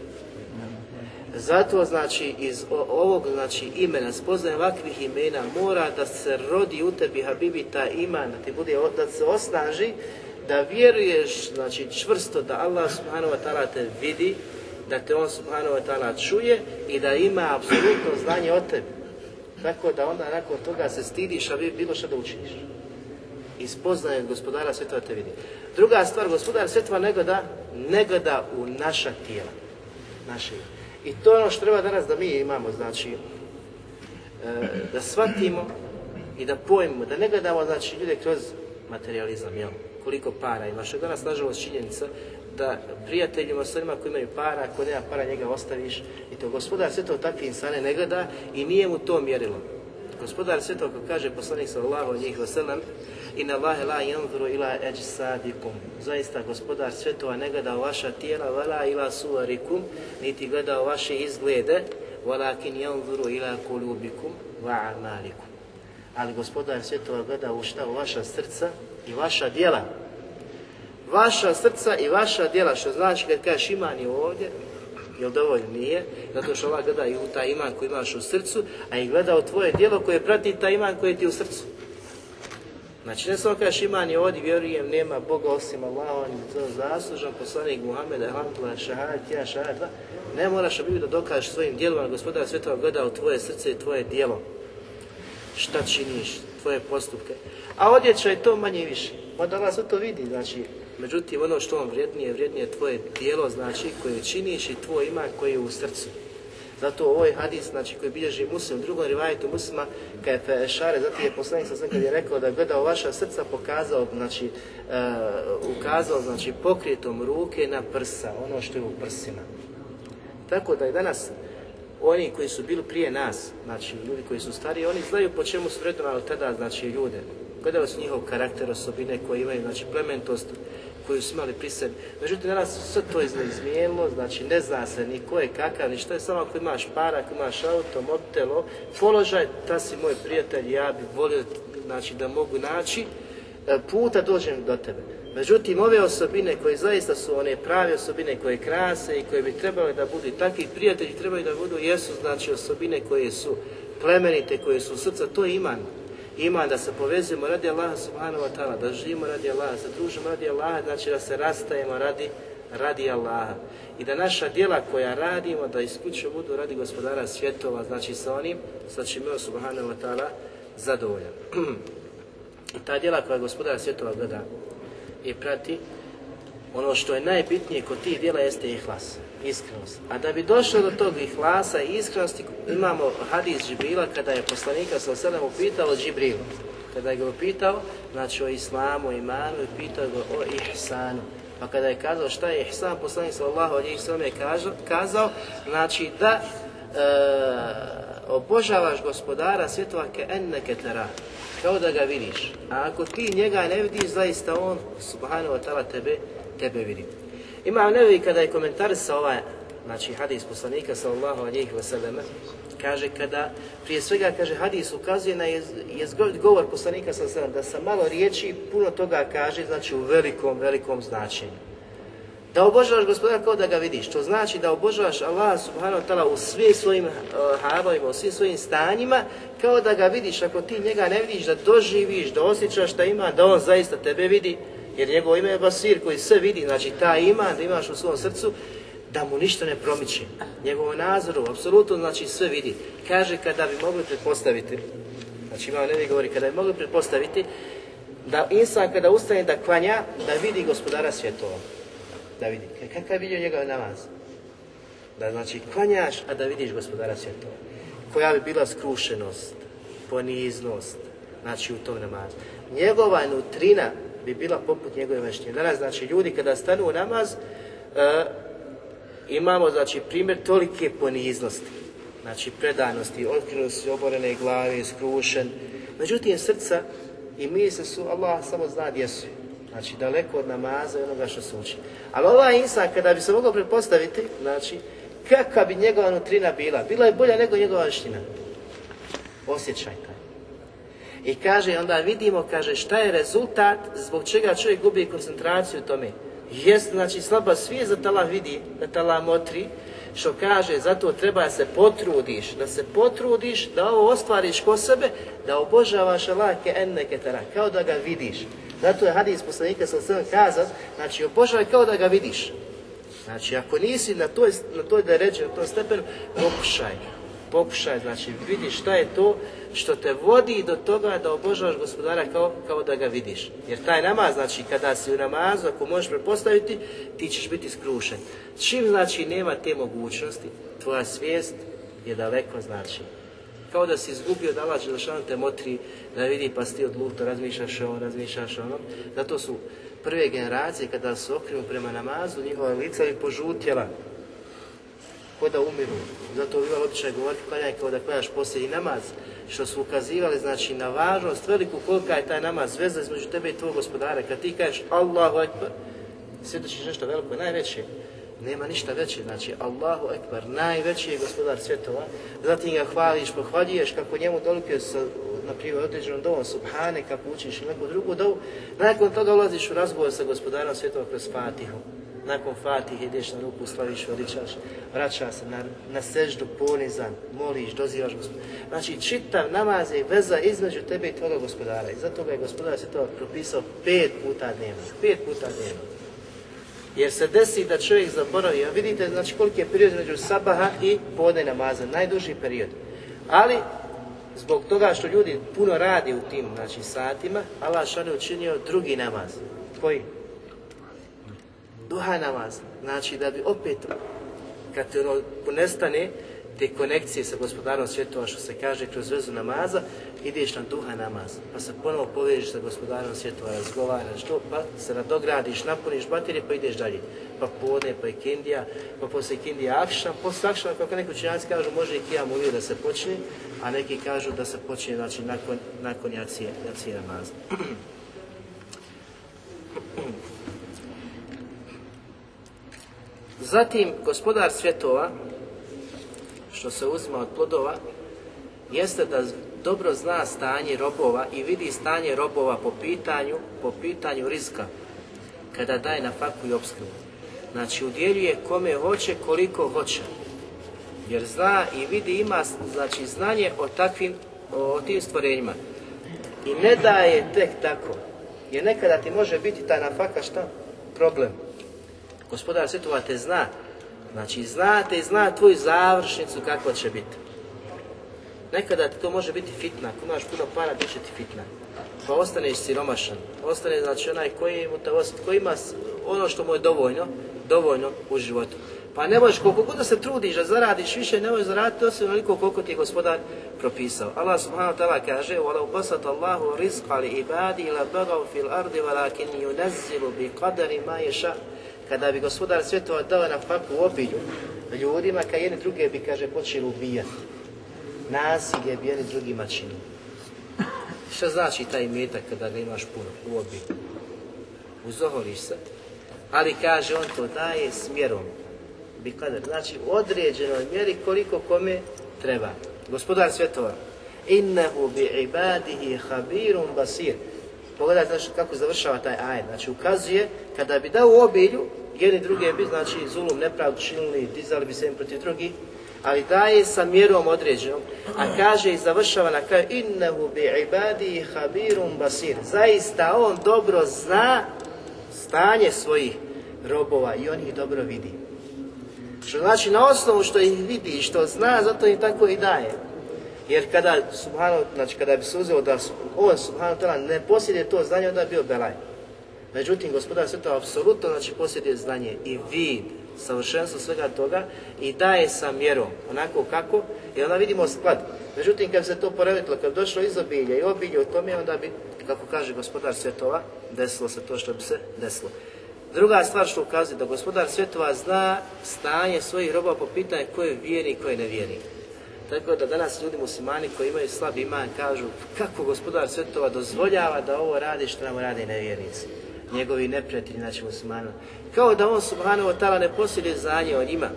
Zato, znači, iz ovog, znači, imena, spoznaje ovakvih imena, mora da se rodi u tebi, habibi, ta iman, da se osnaži, da vjeruješ, znači, čvrsto da Allah subhanahu wa ta'ala te vidi, da te on subhanahu wa ta'ala čuje i da ima apsolutno znanje o tebi. Tako da onda nakon toga se stidiš, a bilo što da učiniš. I spoznaje gospodara svjetova te vidi. Druga stvar, gospodar svjetova ne gleda u naša tijela. Naše. I to je ono što treba danas da mi imamo, znači, da shvatimo i da pojmimo, da ne gledamo, znači, ljude kroz materializam, jel? Koliko para imaš. Što je danas, nažalost, činjenica da prijateljima, s onima koji imaju para, ako nema para, njega ostaviš. I to gospodar svjetov takvi insane ne gleda i nije mu to mjerilo. Gospodar svjetov, kako kaže poslanik sallallahu alejhi ve sellem, inna Allahe la yanzuru ila ajsadikum. Zaista gospodar svjetova ne gleda u vaša tijela, wala ila suwarikum, niti gleda u vaše izglede, walakin yanzuru ila qulubikum wa a'malikum. Ali gospodar svjetova gleda u šta? U vaša srca i vaša djela. Vaša srca i vaša djela, što znači kad kažeš iman je ovdje, jel dovoljno? Nije, zato što Allah gleda i u taj iman koji imaš u srcu, a i gleda u tvoje djelo koje prati taj iman koji ti je u srcu. Znači, ne samo kažeš iman je ovdje, vjerujem, nema Boga osim Allaha, on je to zaslužan, poslanik Muhammed, alhamdulillah, šahadat, ne moraš da dokažeš svojim djelom, gospodar svjetova gleda u tvoje srce i tvoje djelo. Šta činiš, tvoje postupke. A odjeća je to manje i više. Onda Allah sve to vidi, znači, međutim, ono što on vrijednije tvoje djelo, znači, koje činiš i tvoj iman koji je u srcu. Zato ovaj hadis, znači, koji bilježi Muslim, u drugom rivajetu Muslima, kad je Ešare, zato je poslanik sa kad je rekao da gleda u vaša srca, ukazao, znači, pokrijetom ruke na prsa, ono što je u prsima. Tako da je danas oni koji su bili prije nas, znači ljudi koji su stariji, oni znaju po čemu su vrednovali tada, znači ljude. Gledali su njihov karakter, osobine koje imaju, znači plementost koju su imali pri sebi. Međutim, danas sve to izmijenilo, znači ne zna se ni ko je kakav, ni što je, samo ako imaš para, ako imaš auto, mobitel, položaj, ta si moj prijatelj, ja bih volio, znači da mogu naći puta dođem do tebe. Međutim, ove osobine koje zaista su one prave osobine koje krase i koje bi trebali da budu i takvi prijatelji trebaju da budu, jesu znači osobine koje su plemenite, koje su srca, to je iman. Iman da se povezujemo radi Allaha subhanahu wa ta'ala, da živimo radi Allaha, da se družimo radi Allaha, znači da se rastajemo radi Allaha. I da naša djela koja radimo, da isključivo budu radi gospodara svjetova, znači sa onim, sa čim je subhanahu wa ta'ala zadovoljan. I ta djela koja gospodara svjetova gleda i prati, ono što je najbitnije kod tih djela jeste ihlas, iskrenost. A da bi došlo do tog ihlasa i iskrenosti, imamo hadis Džibrila kada je poslanika sallallahu alejhi ve sellem upitao Džibril. Kada je ga upitao, znači o islamu, imanu, i pitao ga o ihsanu. Pa kada je kazao šta je ihsan, poslanik sallallahu alejhi ve sellem je kazao, znači da obožavaš gospodara svjetova ke enneke tera, kao da ga vidiš. A ako ti njega ne vidiš, zaista on, subhanahu wa ta'ala, tebe vidi. Imam Nevevi kada je komentarisao ovaj, znači hadis poslanika sallallahu alejhi ve sellem, kaže kada, prije svega kaže hadis ukazuje na govor poslanika sallallahu alejhi ve sellem, da sa malo riječi puno toga kaže, znači u velikom značenju. Da obožavaš gospodara kao da ga vidiš, to znači da obožavaš Allaha subhanahu wa ta'ala u svim svojim halovima, u svim svojim stanjima, kao da ga vidiš. Ako ti njega ne vidiš, da doživiš, da osjećaš da ima, da on zaista tebe vidi, jer njegovo ime je Basir koji sve vidi, znači ta iman da imaš u svom srcu, da mu ništa ne promiče. Njegovo nazoru, apsolutno, znači sve vidi. Kaže kada bi mogli pretpostaviti, znači Imam Nevevi govori, kada bi mogli pretpostaviti da insan kada ustane da klanja, da vidi gospodara svjetova. Da vidi. Kakav je vidio njegov namaz? Da znači klanjaš, a da vidiš gospodara svjetova. Koja bi bila skrušenost, poniznost, znači u tom namazu. Njegova nutrina bi bila poput njegove vanjštine. Danas, znači, ljudi kada stanu u namaz, imamo, znači, primjer tolike poniznosti, znači, predanosti, otkrinutosti, oborene glave, skrušen. Međutim, srca i misli su, Allah samo zna gdje su. Znači, daleko od namaza i onoga što se uči. Ali ovaj insan, kada bi se moglo pretpostaviti, znači, kakva bi njegova nutrina bila je bolja nego njegova vanjština. Osjećaj taj. I kaže, onda vidimo, kaže, šta je rezultat zbog čega čovjek gubi koncentraciju u tome. Jest, znači, slaba svijest da te Allah vidi, da te Allah motri, što kaže, zato treba da se potrudiš, da ovo ostvariš kod sebe, da obožavaš Allah ke enneke tera, kao da ga vidiš. Zato je hadis poslanika sallallahu alejhi ve sellem kazao, znači, obožavaj kao da ga vidiš. Znači, ako nisi na toj deređi, na tom stepenu, pokušaj, znači vidi šta je to što te vodi do toga da obožavaš gospodara kao da ga vidiš. Jer taj namaz, znači kada si u namazu, ako možeš pretpostaviti, ti ćeš biti skrušen. Čim znači nema te mogućnosti, tvoja svijest je daleko, znači. Kao da si izgubio da Allah Đelešanu te motri da vidi pa si ti odluto, razmišljaš ono. Zato su prve generacije kada su okrenuli prema namazu, njihova lica bi požutjela, kao da umiru. Zato je bilo običaj govoriti klanjaj kao da klanjaš posljednji namaz, što su ukazivali znači na važnost veliku kolika je taj namaz, veza između tebe i tvojeg gospodara. Kad ti kažeš Allahu Ekber, svjedočiš nešto veliko, najveće. Nema ništa veće, znači Allahu Ekber, najveći je gospodar svjetova, zatim ga hvališ, pohvaljuješ kako njemu dolikuje sa, na primjer, određenom dovom Subhane, kako učiš ili neku drugu dovu, nakon toga ulaziš u razgovor sa gospodarom svjetova kroz Fatihu. Nakon Fatihe ideš na ruku, slaviš, veličaš, vraćaš se na seždu, ponizan, moliš, dozivaš gospodara. Znači čitav namaz je veza između tebe i tvoga gospodara i zato ga je gospodar svjetova propisao 5 puta dnevno. Jer se desi da čovjek zaboravi, a vidite znači koliki je period među sabaha i podne namaza, najduži period. Ali zbog toga što ljudi puno radi u tim znači, satima, Allah šan je učinio drugi namaz. Koji? Duha namaz. Znači da bi opet, kad te ono nestane, te konekcije sa gospodarom svjetova, što se kaže kroz vezu namaza, ideš na duha namaz, pa se ponovo povežeš sa gospodarom svjetova, razgovaraš to, pa se nadogradiš, napuniš baterije, pa ideš dalje. Pa podne, pa ikindija, pa poslije ikindija akšam, poslije akšama, kako neki učenjaci kažu, može i kijam uvijek da se počne, a neki kažu da se počne, znači, nakon jacije namaza. Zatim, gospodar svjetova, što se uzima od plodova, jeste da dobro zna stanje robova i vidi stanje robova po pitanju rizka, kada daje nafaku i opskrbu. Znači, udjeljuje kome hoće, koliko hoće. Jer zna i vidi, ima znači, znanje o tim stvorenjima. I ne daje tek tako. Jer nekada ti može biti ta nafaka šta? Problem. Gospodar svjetova te zna. Znači, zna tvoju završnicu kako će biti. Nekada ti to može biti fitna. Ako imaš puno para, bit će ti fitna. Pa ostaneš siromašan. Ostane, znači, onaj koji ima ono što mu je dovoljno u životu. Pa ne možeš, koliko god da se trudiš da zaradiš više, ne možeš zaraditi osim onoliko koliko ti je gospodar propisao. Allah subhanahu wa ta'ala kaže: وَلَوْ بَسَطَ اللَّهُ رِزْقَ لِعِبَادِهِ لَبَغَوْا فِي الْأَرْضِ وَلَكِنْ يُنَزِّلُ بِقَدَرِ مَا يَشَاءُ. Kada bi gospodar svjetova dao nafaku u obilju ljudima, kad jedni druge bi, kaže, počeli ubijati. Nasilje bi jedni drugima činili. Šta znači taj imetak kada ga imaš puno u obilju? Uzoholiš se. Ali kaže, on to daje s mjerom. Znači u određenoj mjeri koliko kome treba. Gospodar svjetova: innehu bi ibadihi habirun basir. Pogledajte znači, kako završava taj ajet. Znači ukazuje, kada bi dao u obilju, jedni druge bi, znači zulum, nepravdu činili, dizali bi se im protiv drugih, ali daje sa mjerom određenom, a kaže i završava na kraju: innehu bi ibadihi habirun basir. Zaista on dobro zna stanje svojih robova i on ih dobro vidi. Što znači na osnovu što ih vidi i što zna, zato im tako i daje. Jer kada bi se uzelo da on subhanahu ta'ala ne posjeduje to znanje, onda bi bio belaj. Međutim, gospodar svjetova apsolutno znači posjeduje znanje i vid, savršenstvo svega toga i daje sa mjerom, onako kako, i onda vidimo sklad. Međutim, kad bi se to poremetilo, kad bi došlo izobilje i obilje u tome, onda bi, kako kaže gospodar svjetova, desilo se to što bi se desilo. Druga stvar što ukazuje da gospodar svjetova zna stanje svojih robova po pitanju ko je vjernik i ko je nevjernik. Tako da danas ljudi muslimani koji imaju slab iman kažu: kako gospodar svjetova dozvoljava da ovo radi što nam rade nevjernici, njegovi neprijatelji, znači muslimani. Kao da on subhanahu wa ta'ala ne posjeduje znanje o njima,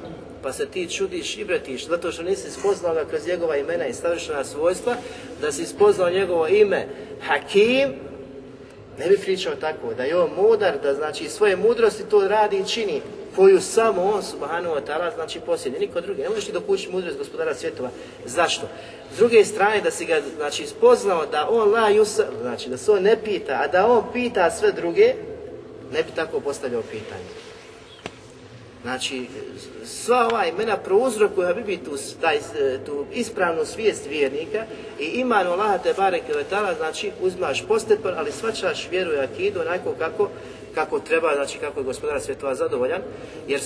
pa se ti čudiš i bratiš zato što nisi spoznao ga kroz njegova imena i savršena svojstva, da si spoznao njegovo ime Hakim, ne bi pričao tako, da je on mudar, da znači svoje mudrosti to radi i čini, koju samo on subhanahu wa ta'ala znači posjeduje, niko drugi. Ne možeš ti dokući mudrost gospodara svjetova. Zašto? S druge strane, da si ga znači spoznao da on znači da se on ne pita, a da on pita sve druge, ne bi tako postavljao pitanje. Znači, sva ova imena prouzrokuju Habibi tu ispravnu svijest vjernika i iman Allaha te bareke ve taala, znači uzmaš postepen, ali shvaćaš vjeru i akidu onako kako treba, znači kako je gospodar svjetova zadovoljan, jer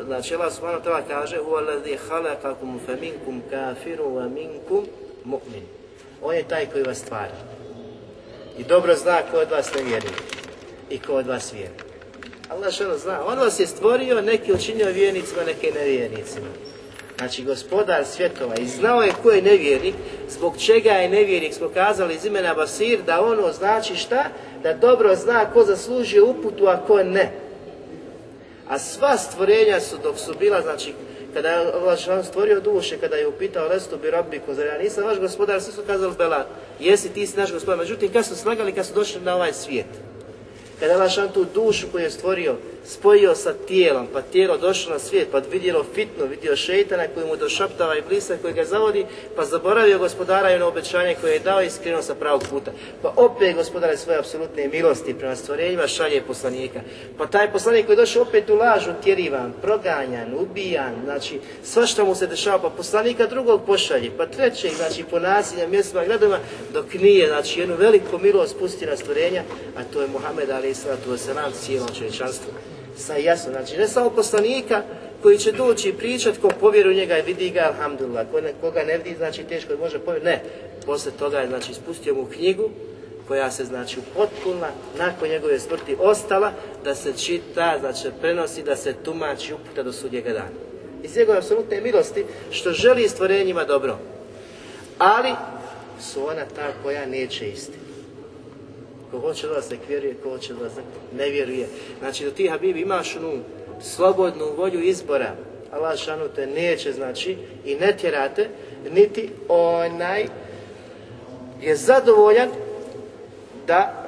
znači Allah subhanahu ta'ala kaže: huwallazi khalaqakum faminkum kafirun wa minkum mu'min. On je taj koji vas stvara i dobro zna ko od vas nevjernik i ko od vas vjernik. Allah što zna, on vas je stvorio, neki učinio vjernicima, neke nevjernicima. Znači gospodar svjetova i znao je ko je nevjernik, zbog čega je nevjernik, smo kazali iz imena Basir, da ono znači šta? Da dobro zna ko zaslužuje uputu, a ko ne. A sva stvorenja su, dok su bila, znači, kada je Allah stvorio duše, kada je upitao: lestu bi rabbikum, zar ja nisam vaš gospodar, svi su kazali: bela, jesi, ti si naš gospodar. Međutim, kad su slagali, kad su došli na ovaj svijet, kada je Allah tu dušu koju je stvorio, spojio sa tijelom, pa tijelo došlo na svijet, pa vidjelo fitnu, vidio šeitana koji mu došaptava i blisa koji ga zavodi, pa zaboravio gospodara i ono obećanje koje je dao i skrenuo sa pravog puta. Pa opet gospodar svoje apsolutne milosti prema stvorenjima šalje poslanika. Pa taj poslanik koji je došao opet u lažu, tjerivan, proganjan, ubijan, znači svašta mu se dešava, pa poslanika drugog pošalje, pa trećeg, znači po nasilja, mjestima, gradovima, dok nije, znači jednu veliku milost pusti na stvorenja, a to je Muhammed alejhi salatu vesselam, cijelom čovječanstvu. Sa jasno, znači ne samo poslanika koji će doći i pričat, ko povjeruje njega i vidi ga, alhamdulillah, koga ne vidi, znači teško može povjeriti, ne. Poslije toga je, znači, spustio mu knjigu, koja se, znači, upotpunila, nakon njegove smrti ostala, da se čita, znači, prenosi, da se tumači uputa do sudnjega dana. Iz njegove apsolutne milosti, što želi stvorenjima dobro, ali su ona ta koja neće istinu. Ko hoće dolazak vjeruje, ko hoće dolazak ne vjeruje. Znači, do ti habibi imaš onu slobodnu volju izbora. Allah šanu te neće, znači, i ne tjerate, niti onaj je zadovoljan da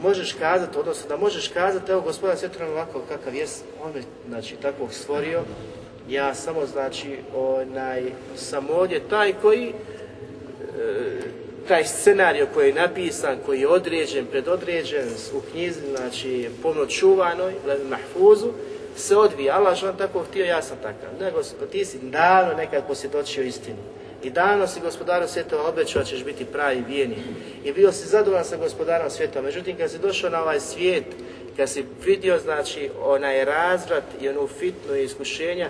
možeš kazati, odnosno da možeš kazati, evo gospodar svjetlo ovako kakav jest, on je, znači, takvog stvorio, ja samo, znači, sam ovdje taj koji, taj scenario koji je napisan, koji je određen, predodređen u knjizi, znači, pomno čuvanoj, mahfuzu, se odvija. Allah što on tako htio, ja sam takav. Nego ti si davno nekad posvjedočio istinu. I davno si gospodaru svjetova obećao ćeš biti pravi vjernik. I bio si zadovoljan sa gospodarom svjetova. Međutim, kad si došao na ovaj svijet, kad si vidio, znači, onaj razvrat i onu fitnu iskušenja,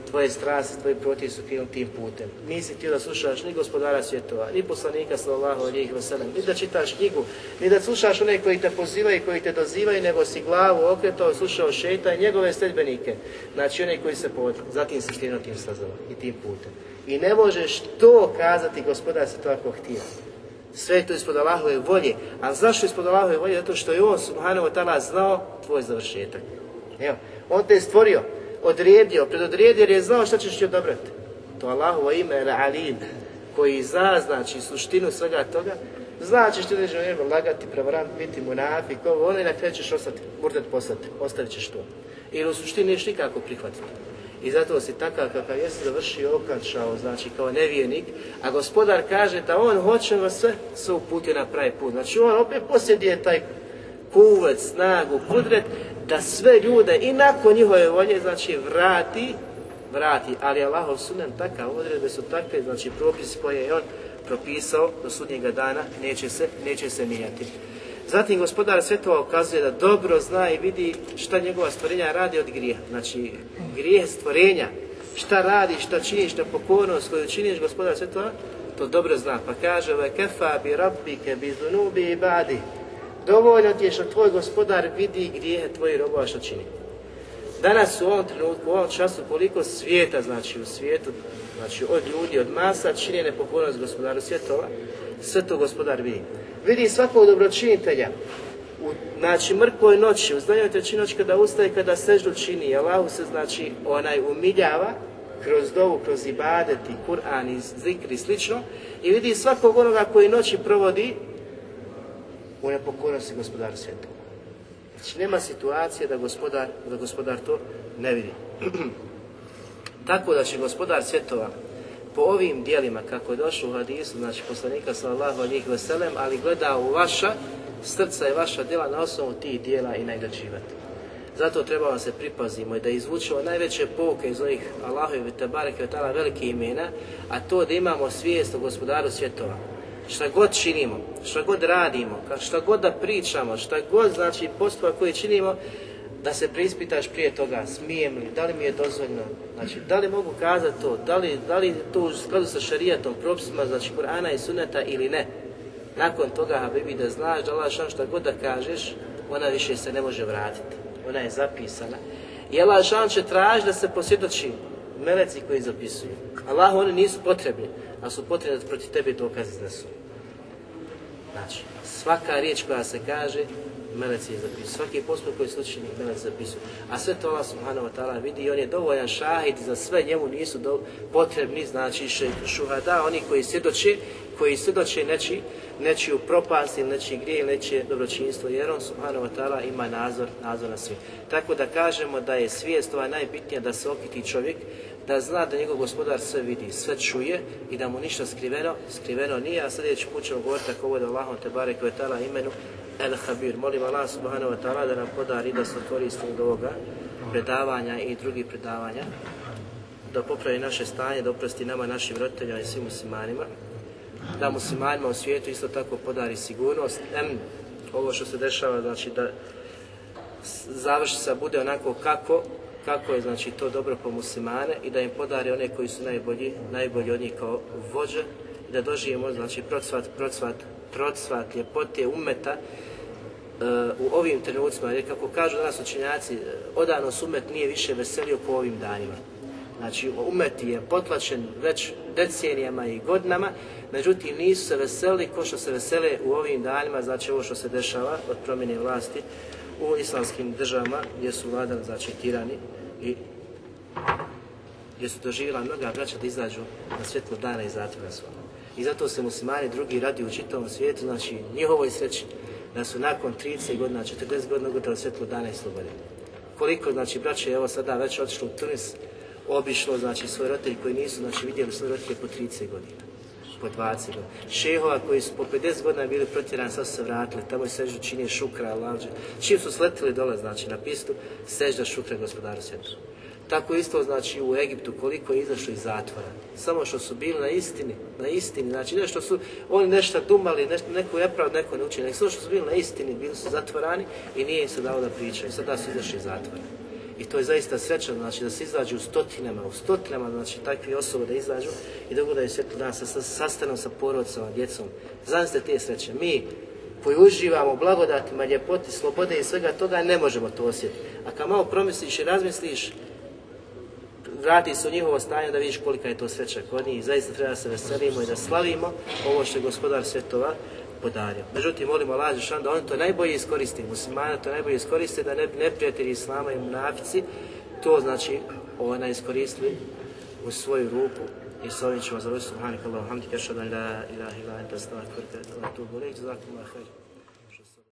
tvoje strasti, tvoji protiv su krenuli tim putem. Nisi htio da slušaš ni gospodara svjetova, ni poslanika sallallahu alejhi ve sellem, ni da čitaš knjigu, ni da slušaš one koji te pozivaju i koji te dozivaju, nego si glavu okretao, slušao šejtana i njegove sledbenike. Znači one koji se povode. Zatim si krenuo tim stazama i tim putem. I ne možeš to kazati gospodar svjetova ako htio. Sve je to ispod Allahove volje. A zašto ispod Allahove volje? Zato što je on subhanahu wa ta'ala znao tvoj završetak. Evo, on te je stvorio, odredio, predodredio jer je znao šta ćeš ti odabrati. To Allahovo ime je Alim, koji zna, znači, suštinu svega toga, znači što ćeš vrijeme lagati, prevarant, biti munafik, ono i na kraju ćeš ostavit ćeš to. Ili u suštini neš nikako prihvatiti. I zato si takav kakav jesi završio, okačao, znači kao nevijenik, a gospodar kaže da on hoće vas sve uputio na pravi put. Znači on opet posjeduje taj kuvac, snagu, kudret, da sve ljude i nakon njihove volje, znači vrati, ali Allahov sunan takav, odredbe su takve, znači propisi koje je on propisao do sudnjega dana neće se mijenjati. Zatim gospodar svjetova ukazuje da dobro zna i vidi šta njegova stvorenja radi od grijeha. Znači grijeh stvorenja, šta radi, šta činiš, šta pokornost koju činiš, gospodar svjetova to dobro zna. Pa kaže kefa bi rabbike bi zunubi ibadi. Dovoljno ti je što tvoj gospodar vidi grijehe tvojih robova što čini. Danas u ovom trenutku, u ovom času, koliko svijeta, znači u svijetu, znači od ljudi, od masa, čini nepokornost gospodaru svjetova, sve to gospodar vidi. Vidi svakog dobročinitelja, znači mrkvoj noći, u znanjoj treći noć kada ustaje, kada seždu čini, Allahu se, znači, umiljava kroz dovu, kroz ibadet i Kur'an i zikr i slično, i vidi svakog onoga koji noći provodi u nepokornosti gospodaru svjetova. Znači nema situacije da gospodar to ne vidi. Tako da će gospodar svjetova po ovim dijelima, kako je došlo u hadisu, znači poslanika sallallahu alejhi ve sellem, ali gleda u vaša srca i vaša djela na osnovu tih djela i nagrađivati. Zato treba se pripazimo i da izvučemo najveće pouke iz ovih Allahovi te bareke ve taala velike imena, a to da imamo svijest o gospodaru svjetova. Šta god činimo, šta god radimo, šta god da pričamo, šta god, znači, postupak koji činimo, da se preispitaš prije toga, smijem li, da li mi je dozvoljeno, znači, da li mogu kazati to, da li to u skladu sa šarijatom, propisima, znači, Kur'ana i Sunneta ili ne. Nakon toga, habibi, da znaš da Allah šta god da kažeš, ona više se ne može vratiti, ona je zapisana. I Allah će tražiti da se posvjedoči meleci koji zapisuju. Allah, oni nisu potrebni, ali su potrebni da protiv tebe dokaz iznesu. Znači, svaka riječ koja se kaže, meleci zapisuju. Svaki postupak koji se učini, meleci zapisuju. A sve to Allah subhanahu wa ta'ala vidi i on je dovoljan šahid za sve, njemu nisu potrebni, znači šuhada, oni koji svjedoče nečiju propast ili nečiji grije ili nečije dobročinstvo, jer on subhanahu wa ta'ala ima nadzor na sve. Tako da kažemo da je svijest ova najbitnija, da se okiti čovjek, da zna da njegov gospodar sve vidi, sve čuje i da mu ništa skriveno nije, a sljedeći put ćemo govoriti tako ovo da Allahom te bareke ve taala imenu El Habir. Molim Allah subhanahu wa ta'ala da nam podari da se koristimo od ovoga predavanja i drugih predavanja, da popravi naše stanje, da oprosti nama, našim roditeljima i svim muslimanima, da muslimanima u svijetu isto tako podari sigurnost. Ovo što se dešava, znači da završnica bude onako kako kako je znači to dobro po muslimane i da im podari one koji su najbolji od njih kao vođe i da doživimo znači procvat ljepote ummeta u ovim trenucima, jer kako kažu danas učenjaci, odanost ummet nije više veselio po ovim danima. Znači, ummet je potlačen već decenijama i godinama, međutim nisu se veseli ko što se vesele u ovim danima, znači ovo što se dešava od promjene vlasti u islamskim državama gdje su vladali znači tirani i gdje su doživjela mnoga braća da izađu na svjetlo dana iz zatvora svoga. I zato se muslimani drugi radi u čitavom svijetu, znači njihovoj sreći da su nakon 30 godina, 40 godina gotovo svjetlo dana i slobode. Koliko znači braće evo sada već otišlo u Tunis, obišlo znači svoje roditelji koji nisu znači vidjeli svoje roditelje po 30 godina, po 20 godina. Šehova koji su po 50 godina bili protjerani, sad su se vratili, tamo je seždu činije šukra, lađe. Čim su sletili dole znači na pistu, sežda šukra gospodaru svijetu. Tako isto znači u Egiptu koliko je izašlo iz zatvora. Samo što su bili na istini, znači ne što su oni nešto dumali, neku nepravdu, neko ne učili, nego samo što su bili na istini, bili su zatvorani i nije im se dalo da pričaju. I sada su izašli iz zatvora. I to je zaista sreća, znači da se izađu u stotinama, znači takvi osobe da izađu i da gledaju svjetlo dana sa sastanom sa porodicama, djecom. Zamislite te sreće. Mi koji uživamo blagodatima, ljepoti, slobode i svega toga ne možemo to osjetiti. A kad malo promisliš i razmisliš, vrati se u njihovo stanje da vidiš kolika je to sreća kod njih i zaista treba da se veselimo i da slavimo ovo što je gospodar svjetova podario. Međutim, molimo Allah dželešanu da oni to najbolje iskoriste, muslimani to najbolje iskoriste, da neprijatelji islama i munafici to znači iskoristili u svoju ruku i s ovim ćemo završiti. Subhanakallahumma wa bihamdika, ashhadu an la ilaha illa anta, astaghfiruka wa atubu ilayk. Jazakumullahu khairan.